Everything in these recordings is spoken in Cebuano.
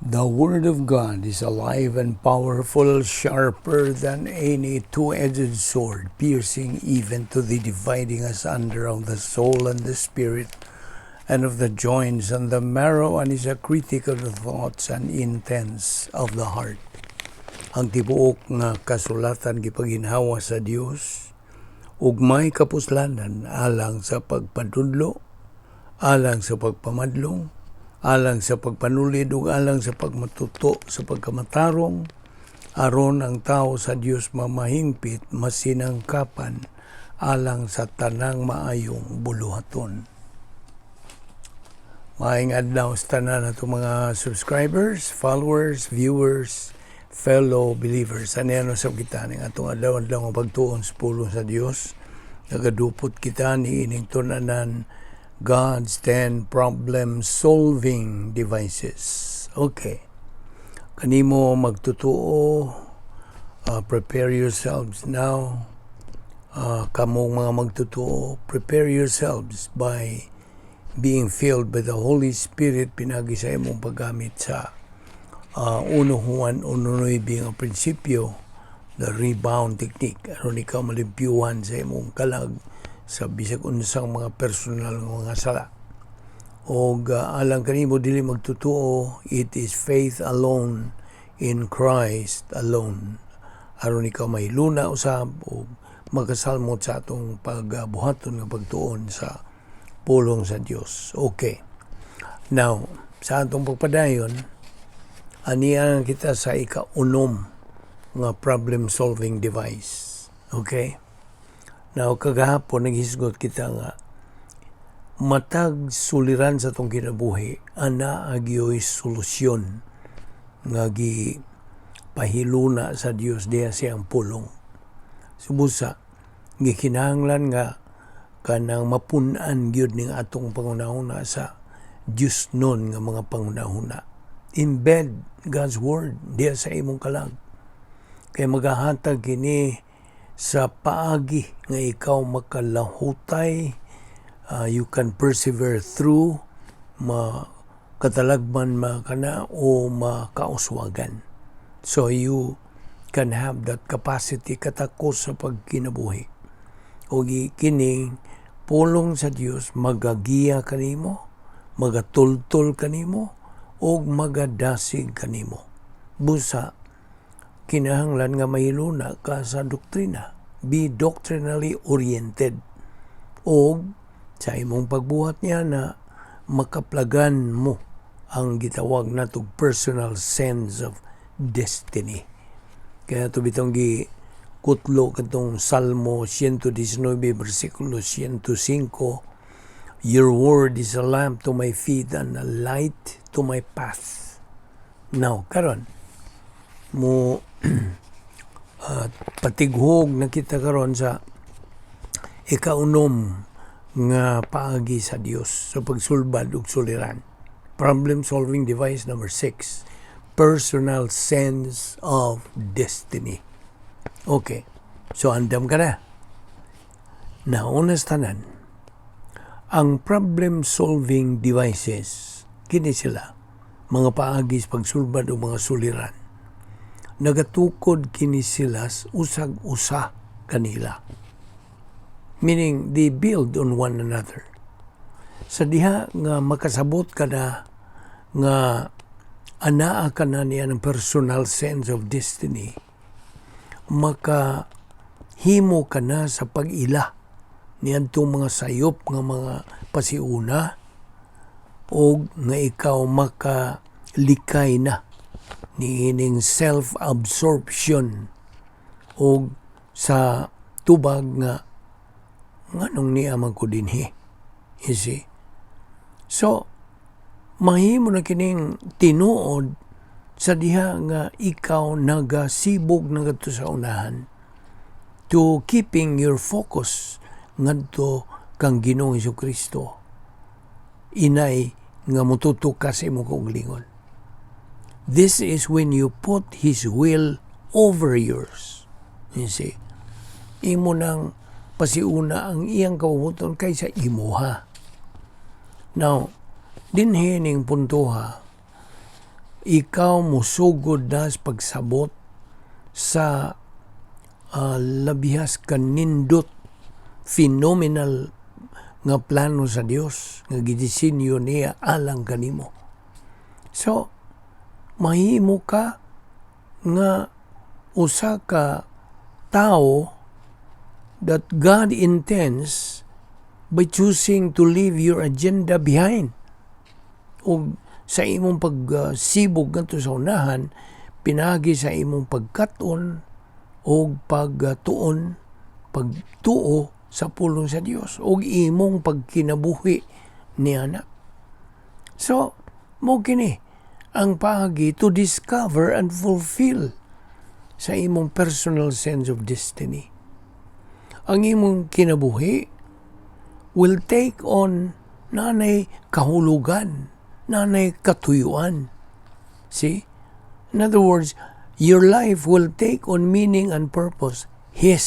The Word of God is alive and powerful, sharper than any two-edged sword, piercing even to the dividing asunder of the soul and the spirit, and of the joints and the marrow, and is a critic of the thoughts and intents of the heart. Ang tibuok nga kasulatan gipaginhawa sa Dios ug may kapuslanan alang sa pagpadudlo, alang sa pagpamadlong, alang sa pagpanulid ug alang sa pagmatuto sa pagkamatarong, aron ang tao sa Dios mamahingpit, masinangkapan alang sa tanang maayong buluhaton. Maayong adlaw sa tanan natong mga subscribers, followers, viewers, fellow believers. Ano yan sa kita ning atong adlaw-adlaw nga pagtuon sa pulong sa Dios. Nagadupot kita ni ining tun-anan, God's 10 problem solving devices. Okay. Kanimo magtutuo, prepare yourselves now. Kamong mga magtutuo, prepare yourselves by being filled by the Holy Spirit pinagi sa imong paggamit sa 1 Juan 1:9 nga prinsipyo, the rebound technique, aron ikaw malimpyuhan sa imong kalag sa bisag unsang mga personal nga mga sala. Og alang kanimo dili magtutuo, it is faith alone in Christ alone aron ikaw mahiluna usab og makasalmot sa atong pagbuhaton nga pagtuon sa pulong sa Dios. Okay. Now, sa atong pagpadayon, aniya kita sa ika-unom nga problem solving device. Okay? Now, kagahapon naghisgot kita nga matag suliran sa atong kinabuhi ana agyoy solusyon nga gi pahiluna sa Dios diha siyang pulong. Subusa gikinahanglan nga kanang mapun-an gyud ning atong panghunahuna sa Dios nun nga mga panghunahuna. Embed God's word diha sa imong kalag. Kay magahatag kini sa paagi nga ikaw makalahutay, you can persevere through, makatalagman makana o makauswagan. So you can have that capacity katakos sa pagkinabuhi. O kini pulong sa Dios magagiya kanimo, magatultol kanimo, ug magadasig kanimo. Busa kinahanglan nga mahiluna ka sa doktrina. Be doctrinally oriented. Og sa imong pagbuhat niya na makaplagan mo ang gitawag natog personal sense of destiny. Kaya ito bitong gi kutlo katong Salmo 119 versikulo 105, "Your word is a lamp to my feet and a light to my path." Now, karon mo patighog na kita karon sa ikaunom nga paagi sa Dios sa pagsulbad og suliran. Problem solving device number 6, personal sense of destiny. Okay. So andam ka na. Nauna sa tanan, ang problem solving devices, kini sila, mga paagi sa pagsulbad o mga suliran. Nagatukod kini sila usag usa kanila. Meaning, they build on one another. Sa diha nga makasabot ka na nga anaa ka na niya ng personal sense of destiny, maka himo ka na sa pag-ila niadtong mga sayop nga mga pasiuna og nga ikaw makalikay na niining self-absorption og sa tubag nga nganong niya man ko dinhi. You see? So, mahimo na kining tinuod sa diha nga ikaw nagasibog na ngadto sa unahan to keeping your focus ngadto kang Ginoong Kristo inay nga mututok ka sa imong kaugalingon. This is when you put His will over yours. You see? Imo nang pasiuna ang iyang kabubut-on kaysa imuha. Now, dinhi ning puntoha, Ikaw musugod na sa pagsabot sa labihas kanindot, phenomenal nga plano sa Dios nga gidisenyo niya alang kanimo. So, mahimo ka nga usa ka tao that God intends by choosing to leave your agenda behind. O sa imong pagsibog ngadto sa unahan, pinagi sa imong pagkat-on o pagtuon, pagtuo sa pulong sa Dios o imong pagkinabuhi niana. So, mo kini ang paagi to discover and fulfill sa imong personal sense of destiny. Ang imong kinabuhi will take on nanay kahulugan, nanay katuyuan. See? In other words, your life will take on meaning and purpose. His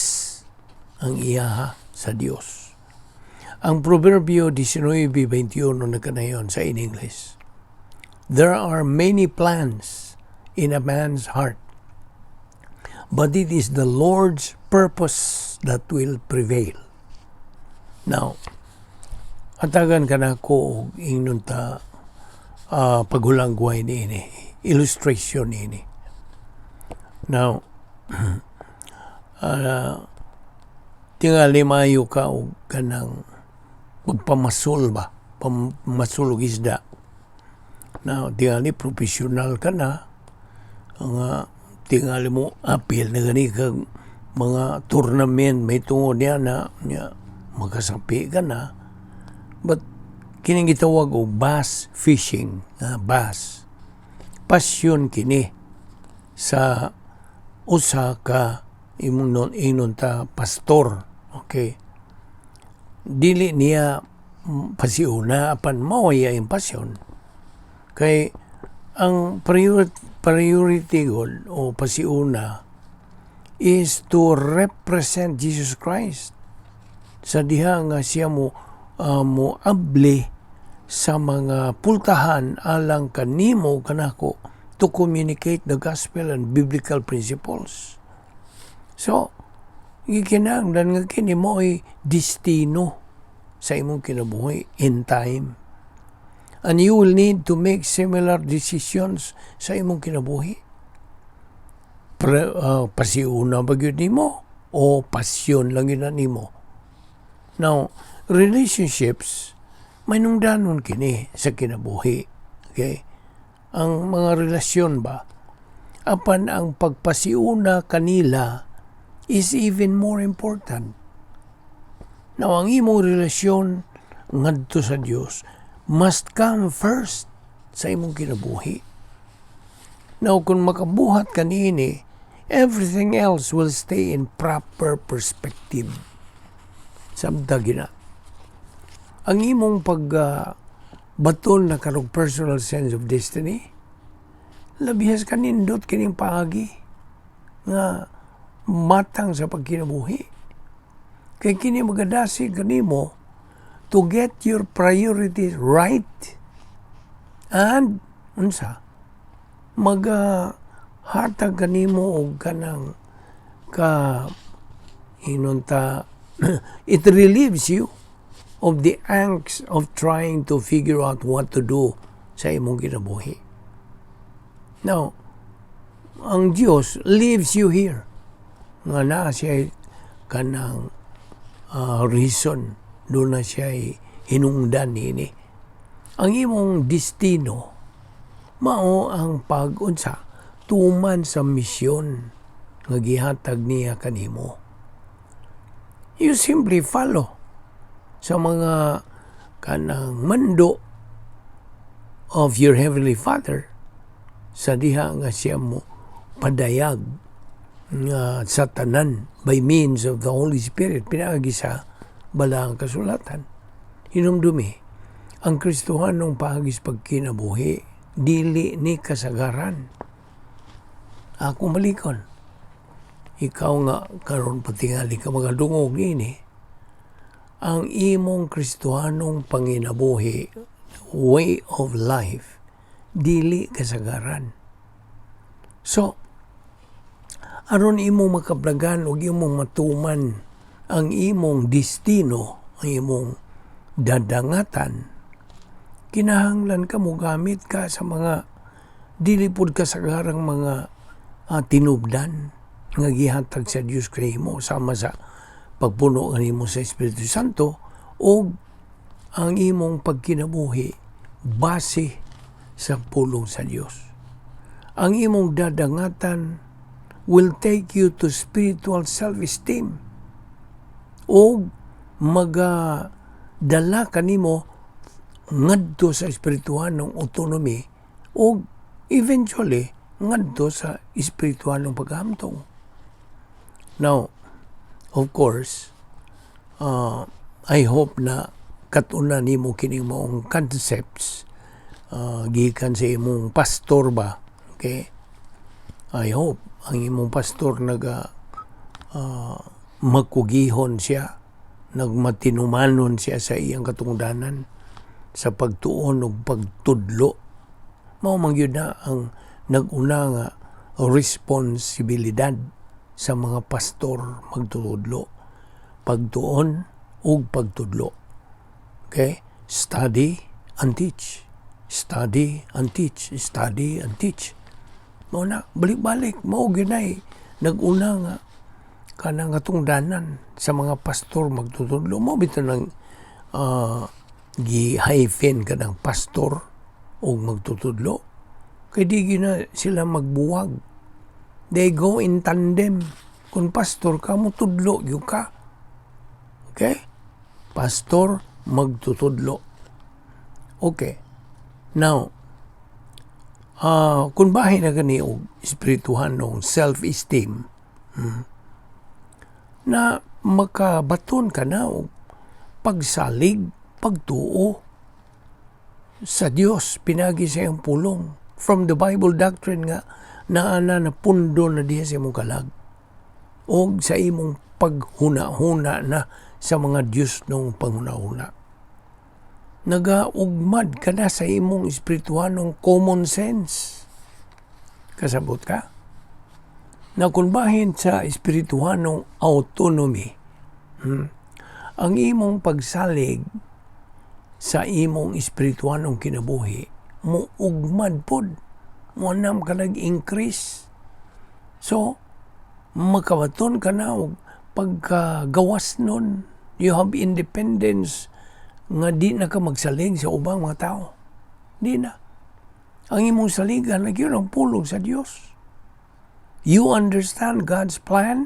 ang iyaha sa Dios. Ang Proverbio 19:21 nagkanayon sa in English: "There are many plans in a man's heart, but it is the Lord's purpose that will prevail." Now, hatagan ka nako og ingnon ta paghulangway niini, illustration niini. Now, tingali maayo ka og kanang pagpamasol ba, pamasol og isda. Now, tingali professional ka na, nga tingali mo apil na gani kag mga tournament may tungod niya na niya makasapi ka na, but kining gitawag og bass fishing, bass passion kini sa usa ka imong non inon ta pastor, okay? Dili niya pasiuna, apan mao iya yung passion, kay ang priority gud o pasiuna is to represent Jesus Christ sa diha nga siya mo abli sa mga pultahan alang kanimo, kanako, to communicate the gospel and biblical principles. So, gikinahanglan nga kini mo ay destino sa imong kinabuhi in time. And you will need to make similar decisions sa imong kinabuhi. Pasiuna ba gyud nimo o pasyon lang yun na nimo? Now, relationships, may nungdanon kini sa kinabuhi. Okay? Ang mga relasyon ba, apan ang pagpasiuna kanila is even more important. Now, ang imong relasyon ngadto sa Dios must come first sa imong kinabuhi. Now, kung makabuhat ka niini, everything else will stay in proper perspective. Sabta gina. Ang imong pag baton na karong personal sense of destiny, labihas kanindot kining paagi nga matang sa pagkinabuhi. Kay kini magadasig kanimo to get your priorities right and unsa maga hatag kanimo og kanang ka inon ta it relieves you of the angst of trying to figure out what to do sa imong kinabuhi. Now, ang Dios leaves you here nga naa siya kanang reason, doon na siya hinungdan nini. Ang imong destino mao ang pag-unsa tuman sa misyon nga gihatag niya kanimo. You simply follow sa mga kanang mando of your heavenly Father sa diha nga siya mo padayag nga sa tanan by means of the Holy Spirit pinaagi sa balaang kasulatan. Hinumdumi, ang Kristohanong paagi sa pagkinabuhi dili ni kasagaran. Ako malikon. Ikaw nga karon patingali ka magadungog niini, ang imong Kristohanong panginabuhi, way of life, Dili kasagaran. So, aron imo makaplagan ug imong matuman ang imong destino, ang imong dadangatan, kinahanglan ka mogamit ka sa mga dili pud kasagarang mga tinubdan nga gihatag sa Dios kanimo, sama sa pagpuno kanimo sa Espiritu Santo o ang imong pagkinabuhi base sa pulong sa Dios. Ang imong dadangatan will take you to spiritual self-esteem o magadala kanimo ngadto sa espirituhanong autonomy o eventually ngadto sa espirituhanong paghamtong. Now, of course, I hope na katuna nimo kining maong concepts gikan sa imong pastor ba, okay? I hope ang imong pastor naga magkugihon siya, nagmatinumanon siya sa iyang katungdanan sa pagtuon ug pagtudlo. Mao man gyud na ang nag-una nga responsibilidad sa mga pastor magtutudlo: pagtuon ug pagtudlo. Okay? Study and teach. Study and teach. Study and teach. Mao na, balik-balik, mao gyud nay nag-una nga kanang katungdanan sa mga pastor magtutudlo. Mao bitaw nang gi-hyphen kanang pastor o magtutudlo. Kay di gyud na sila magbuwag. They go in tandem. Kung pastor ka, mutudlo gyud ka. Okay? Pastor magtutudlo. Okay. Now, kung bahin na gani og espirituhanong self-esteem, na makabaton ka na og pagsalig, pagtuo sa Dios pinagi sa iyang pulong, from the Bible doctrine nga naa na na pundo na diha sa imong kalag og sa imong paghuna-huna na sa mga Dios nung panghuna-huna. Nagaugmad ka na sa imong espirituhanong common sense. Kasabot ka? Na kung bahin sa espirituhanong autonomy, ang imong pagsalig sa imong espirituhanong kinabuhi, muugmad pod. Muanam ka nag-increase. So, makabaton ka na og pagkagawas nun. You have independence nga di na ka magsalig sa ubang mga tao. Di na. Ang imong saligan na gyud ang pulong sa Dios. You understand God's plan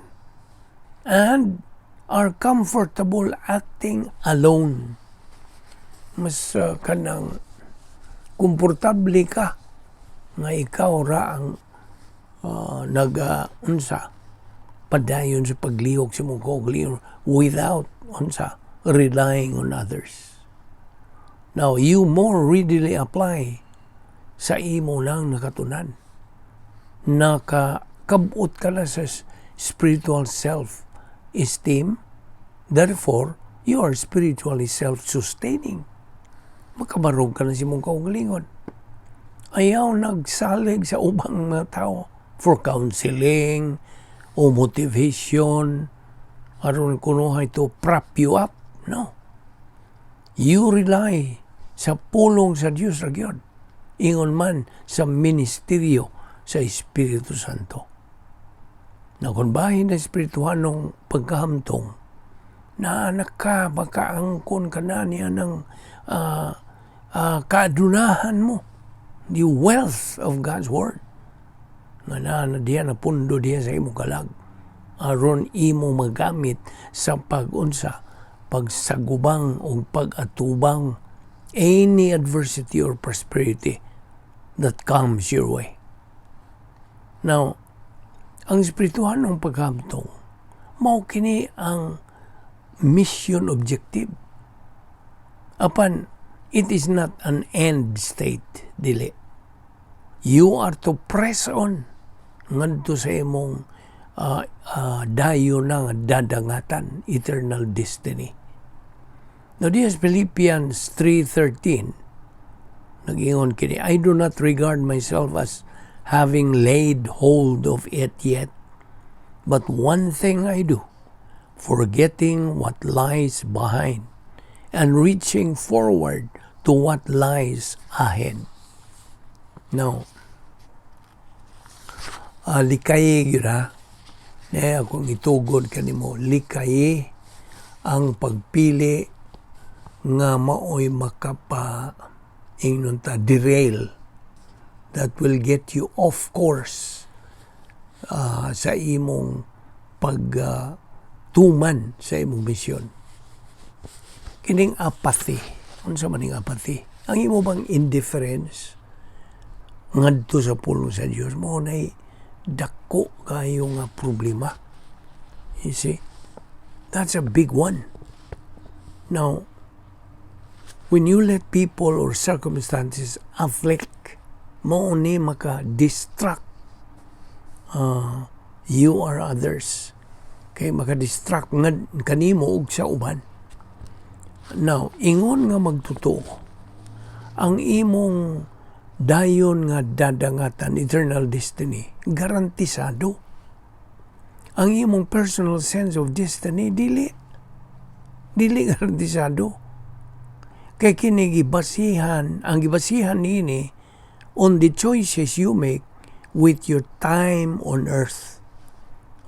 and are comfortable acting alone. Mas kanang komportable ka nga ikaw ra ang nag-unsa padayon sa paglihok sa imong kaugalingon without unsa relying on others. Now, you more readily apply sa imo lang nakatunan. Nakakabot ka na sa spiritual self-esteem. Therefore, you are spiritually self-sustaining. Makabarog ka na sa imong kaugalingon. Ayaw nagsalig sa ubang mga tao for counseling o motivation aron kunuhay to prop you up. No. You rely sa pulong sa Dios ra gyud. Ingon man sa ministeryo sa Espiritu Santo. Na kung bahin na espirituhanong pagkahamtong, na naka makaangkon ka na niya ng kaadunahan mo, the wealth of God's Word. Nga na diya na pundo diya sa imong kalag aron imo magamit sa pag-unsa, pagsagubang o pag-atubang any adversity or prosperity that comes your way. Now, ang espirituhanong paghamtong, mao kini ang mission objective. Apan, it is not an end state, dili. You are to press on ngadto sa imong dayon na nga dadangatan, eternal destiny. Now, diya sa Philippians 3:13, Nag-ingon kini, "I do not regard myself as having laid hold of it yet. But one thing I do, forgetting what lies behind and reaching forward to what lies ahead." Now, likayi gyud ha. Ne akong itugod kanimo, likayi ang pagpili nga maoy makapa ingnon ta derail, that will get you off course sa imong pag tuman sa imong misyon. Kining apathy, unsa man ning apathy? Ang imo bang indifference ngadto sa pulong sa Dios mao nay dako kayo nga problema. You see? That's a big one. Now, when you let people or circumstances afflict, mao ni maka-distract you or others. Kay maka-distract nga kanimo ug sa uban. Now, ingon nga magtotoo, ang imong dayon nga dadangatan, eternal destiny, garantisado. Ang imong personal sense of destiny, dili. Dili garantisado. Kay kini gibasihan, ang gibasihan nini on the choices you make with your time on earth.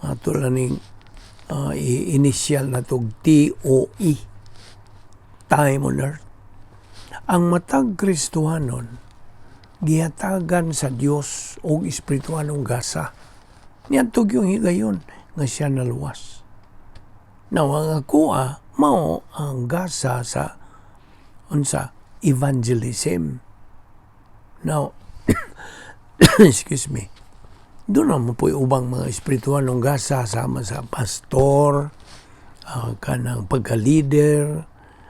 Ato lang ning initial na tog TOE, time on earth. Ang matag Kristohanon gihatagan sa Dios og espiritualong gasa niadto yung higayon nga siya naluwas. Now, ang akoa mao ang gasa sa unsa? Evangelism. Now, excuse me. Duna man po'y ubang mga espiritualong gasa sama sa pastor, kanang pagka-leader,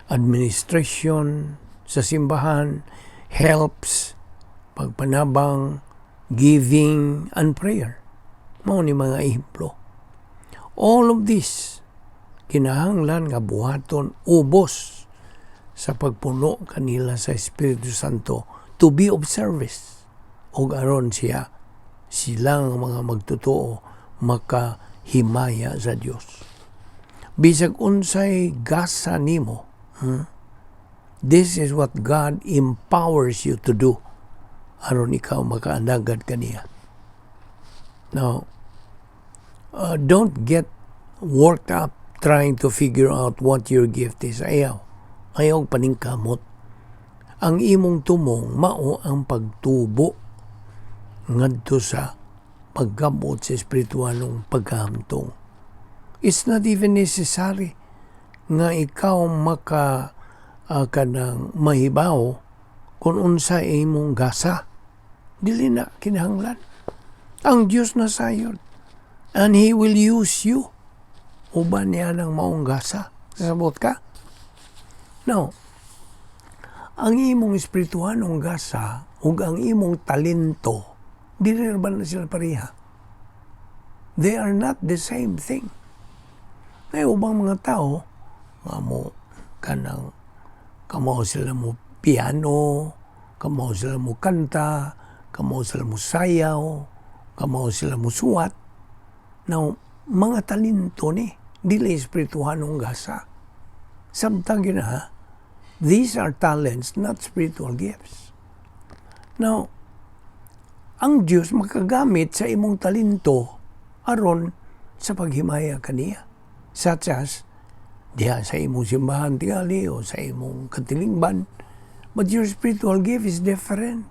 administration sa simbahan, helps, pagpanabang, giving, and prayer. Mao ni mga ehemplo. All of this kinahanglan nga buhaton ubos sa pagpuno kanila sa Espiritu Santo to be of service ug aron siya silang mga magtotoo makahimaya sa Dios. Bisag unsay gasa nimo, This is what God empowers you to do aron ikaw makaanagad kaniya. Now, don't get worked up trying to figure out what your gift is. Ayaw. Ayaw paningkamot. Ang imong tumong mao ang pagtubo ngadto sa paggamot sa espiritualong pagkahamtong. It's not even necessary nga ikaw maka kanang mahibaw kung unsa imong gasa. Dili na kinahanglan. Ang Dios na sayod. And He will use you. Uban niya ng maong gasa. Sasabot ka? Now, ang imong espiritualong gasa ug ang imong talento, dili ba na sila pareha? They are not the same thing. May ubang mga tao nga mo kanang kamao sila mo piano, kamao sila mo kanta, kamao sila mo sayaw, kamao sila mo suwat. Now, mga talento ni, dili espirituhanong gasa. Samtang yun ha, these are talents, not spiritual gifts. Now, ang Diyos makagamit sa imong talento aron sa paghimaya kaniya. Such as, diha sa imong simbahan tingali o sa imong katilingban. But your spiritual gift is different.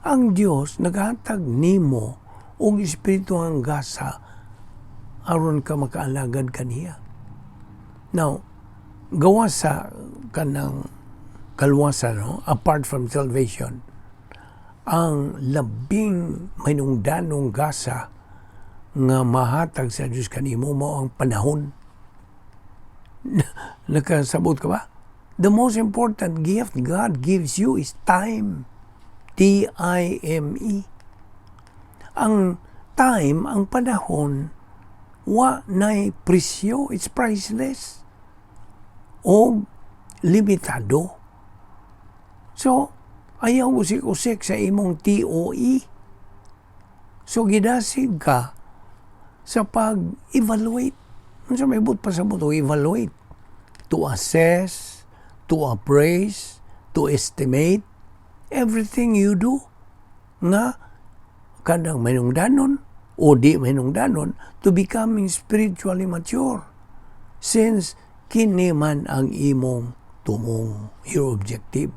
Ang Diyos naghatag nimo og espirituhang gasa aron ka makaalagad kaniya. Now, gawas sa kanang kalwasan, no? Apart from salvation, ang labing mahinungdanong gasa nga mahatag sa Diyos kanimo mao ang panahon. Nakasabot ka ba? The most important gift God gives you is time. Time. Ang time, ang panahon, wa nay presyo, it's priceless. O limitado. So, Ayaw usik-usik sa imong TOE. So gidasig ka sa pag-evaluate. Unsa may buot pasabot o evaluate? To assess, to appraise, to estimate everything you do nga kanang mahinungdanon o di mahinungdanon to becoming spiritually mature, since kini man ang imong tumong, your objective.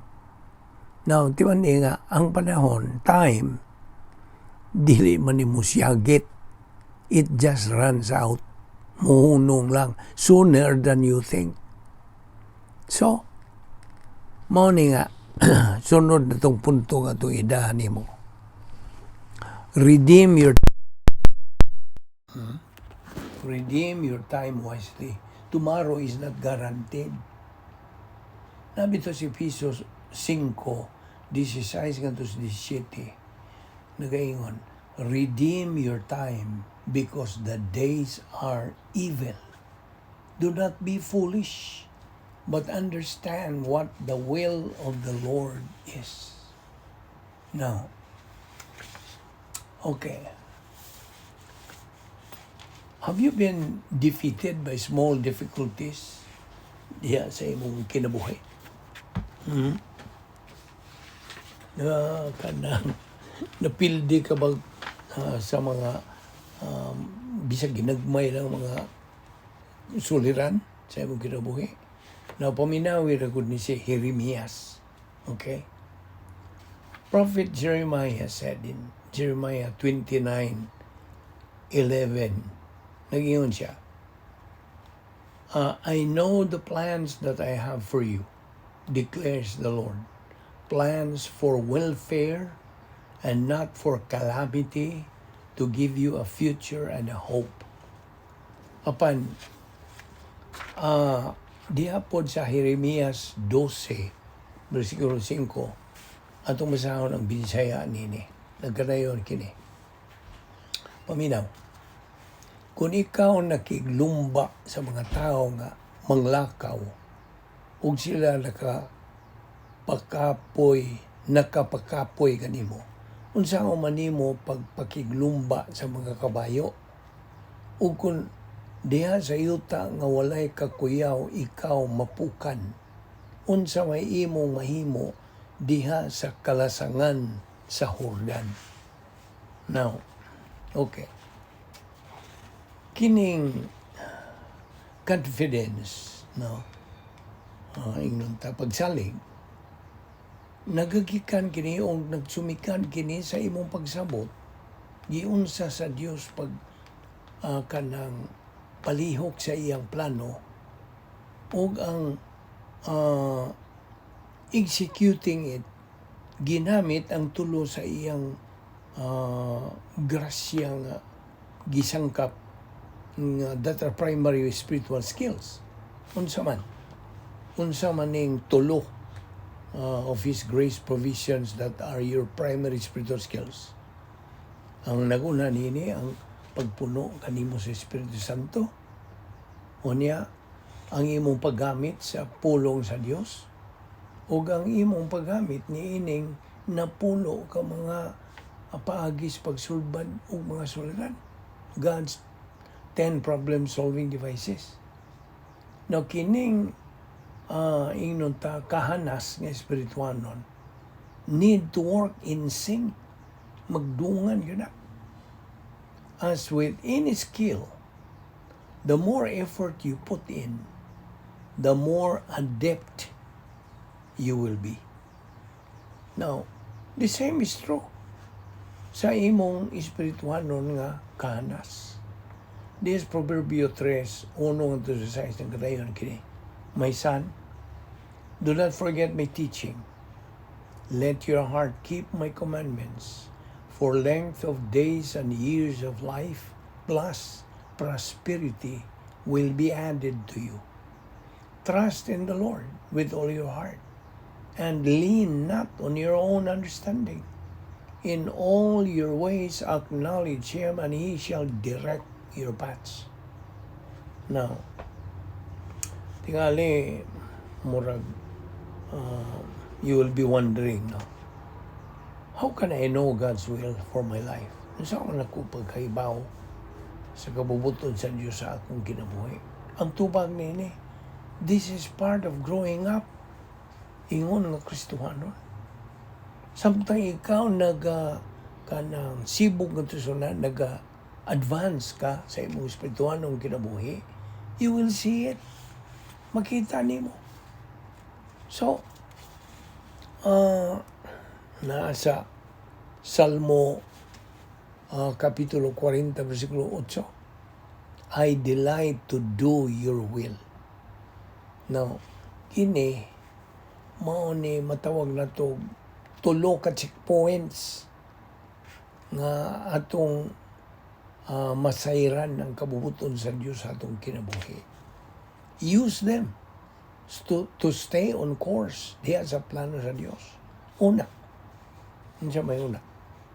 Now, timan nga, ang panahon, time, dili man nimo siyagit. It just runs out. Muhunong lang sooner than you think. So, mao ni nga, sunod na tong punto nga itong idahan nimo. Redeem your time wisely. Tomorrow is not guaranteed. Naa bitaw sa Efeso 5:16 ngadto sa 17. Nagaingon, "Redeem your time because the days are evil. Do not be foolish, but understand what the will of the Lord is." Now, okay. Have you been defeated by small difficulties diha sa imong kinabuhi? Hmm? Na kanang napildi ka ba sa mga bisag ginagmay lang mga suliran sa imong kinabuhi? Na paminawi ra gud ni si Jeremias. Okay? Prophet Jeremiah said in Jeremiah 29:11, nag-ingon siya, "I know the plans that I have for you, declares the Lord. Plans for welfare and not for calamity, to give you a future and a hope." Apan, diha pod sa Jeremias 12, versikulo 5, atong basahon ang Binsaya nini. Nagkanayon kini. Paminaw. Kung ikaw nakiglumba sa mga tao nga manglakaw ug sila nakapakapoy kanimo, unsa man nimo pagpakiglumba sa mga kabayo? Ug kung diha sa yuta nga walay kakuyaw ikaw mapukan, unsa may imong mahimo diha sa kalasangan sa Jordan? Now, okay, kining confidence, no, ingnon ta pagsalig, nagagikan kini o nagsumikan kini sa imong pagsabot giunsa sa Dios pag kanang palihok sa iyang plano ug ang executing it, ginamit ang tulo sa iyang grasya nga gisangkap nga that are primary spiritual skills. Unsa man? Unsa man ning tulo of His grace provisions that are your primary spiritual skills? Ang naguna nini, ang pagpuno kanimo sa Espiritu Santo. Unya, ang imong paggamit sa pulong sa Dios ug ang imong paggamit niining napulo ka mga paagi sa pagsulbad og mga suliran. God's 10 problem solving devices. Now, kining ingnon ta kahanas nga espirituanon need to work in sync. Magdungan yun na. As with any skill, the more effort you put in, the more adept you will be. Now, the same is true sa imong espirituanon nga kahanas. This Proverbio 3, 1 ngadto sa 6 ng kadayon kini. "My son, do not forget my teaching. Let your heart keep my commandments, for length of days and years of life plus prosperity will be added to you. Trust in the Lord with all your heart and lean not on your own understanding. In all your ways acknowledge Him and He shall direct your paths." Now, tingali, murag, you will be wondering, no? How can I know God's will for my life? Unsa man ako pagkahibaw sa kabubuton sa Diyos sa akong kinabuhi? Ang tubag nini, this is part of growing up. Ingon nga Kristohanon. Samtang ikaw naga kanang sibog nga tusunan, naga advance ka sa imong espirituhanong kinabuhi, you will see it. Makita nimo. So, naa sa Salmo Kapitulo 40, versikulo 8, "I delight to do your will." Now, kini, mao ni matawag na to tulo ka checkpoints nga atong masayran ng kabubuton sa Dios sa atong kinabuhi. Use them to stay on course diha sa plano sa Dios. Una, unsa may una?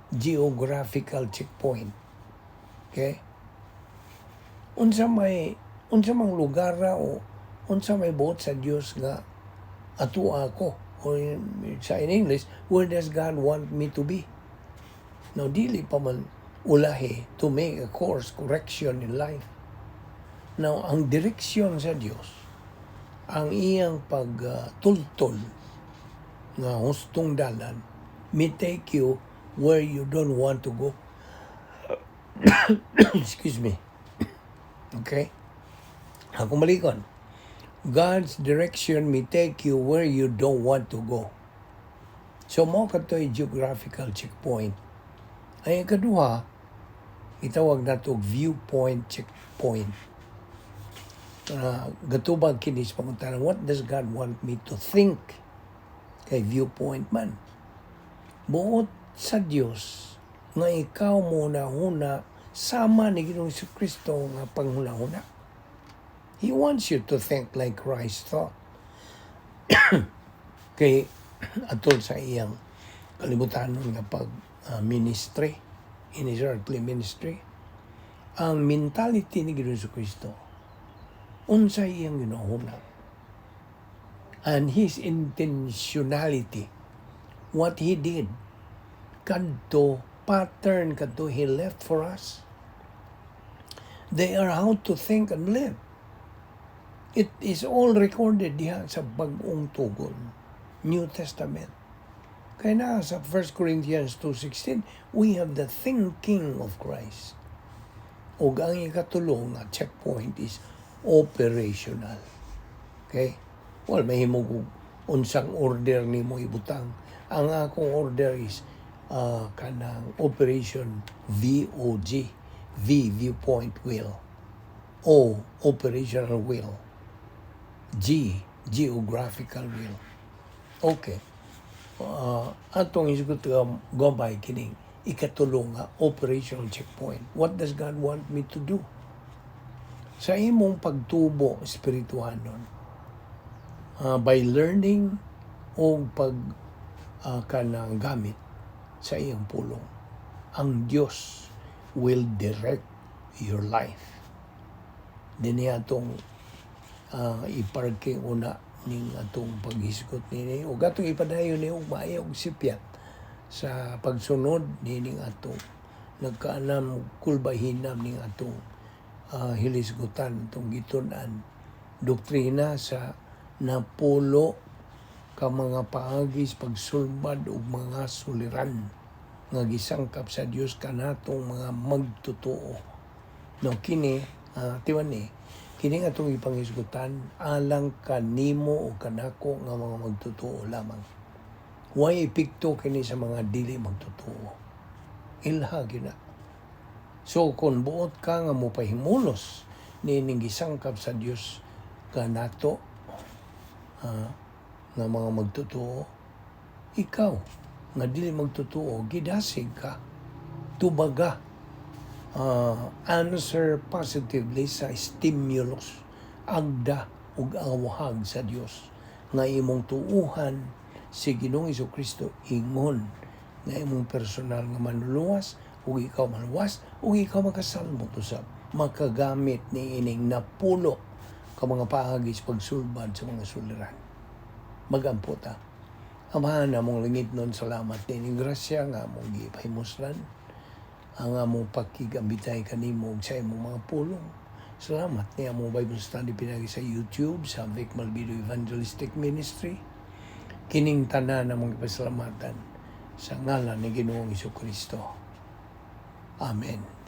Geographical checkpoint. Okay? Unsa mang lugar ra o unsa may buot sa Dios nga ato ako o sa in English, where does God want me to be? Now, dili pa man ulahi to make a course correction in life. Now, ang direksyon sa Dios, ang iyang pagtultol nga hustong dalan may take you where you don't want to go. Excuse me. Okay? Ako malikon. God's direction may take you where you don't want to go. So mao kato'y geographical checkpoint. Ay ikaduha, itawag nato viewpoint checkpoint. Gatubag kini sa pangutana, what does God want me to think? Kay viewpoint man. Buot sa Dios nga ikaw mohuna-huna sama ni Ginoong Kristo nga panghuna-huna. He wants you to think like Christ thought. Kay atol sa iyang kalibutan nga pag ministry, in his earthly ministry, ang mentality ni Ginoong Kristo, unsa iyang ginahuna, and his intentionality, what he did, kadto pattern kadto he left for us. They are how to think and live. It is all recorded diha sa Bag-ong Tugon, New Testament. Kaya na sa 1 Corinthians 2:16, we have the thinking of Christ. Ug ang ikatulo nga checkpoint is operational. Okay? Well, mahimo kung unsang order nimo ibutang. Ang akong order is kanang Operation VOG. V, viewpoint will. O, operational will. G, geographical will. Okay. Atong isgot gabay kining ikatulo nga operational checkpoint. What does God want me to do? Sa imong pagtubo espirituhanon, by learning o pag kanang gamit sa iyang pulong, ang Dios will direct your life. Dinhi atong iparking una ning atong paghisgot nini ug atong ipadayon ni og maayo og sipyat sa pagsunod nining atong nagkaanam kulbahinam ning atong hilisgutan, atong gitun-an doktrina sa napulo ka mga paagi sa pagsulbad og mga suliran nga gisangkap sa Dios kanatong mga magtotoo. No kini tiwan ni kini nga atong ipanghisgutan alang kanimo o kanako nga mga magtotoo lamang. Way epekto kini sa mga dili magtotoo. Ilha gina. So kung buot ka nga mopahimulos niining gisangkap sa Dios kanato nga mga magtotoo, ikaw nga dili magtotoo, gidasig ka, tubaga, answer positively sa stimulus, agda ug awhag sa Dios nga imong tuuhan si Ginoong Kristo ingon nga imong personal nga manluluwas ug ikaw maluwas ug ikaw makasalmot usab, makagamit ni ining napulo ka mga paagi sa pagsulbad sa mga suliran. Magampo ta. Amahan namong langitnon, salamat din grasya nga among gipahimuslan ang among pakigambitay kanimo ug sa imong mga pulong. Salamat ni among Bible study pinagi sa YouTube sa Vic Malvido Evangelistic Ministry. Kining tanan among gipasalamatan sa ngalan ni Ginoong Kristo. Amen.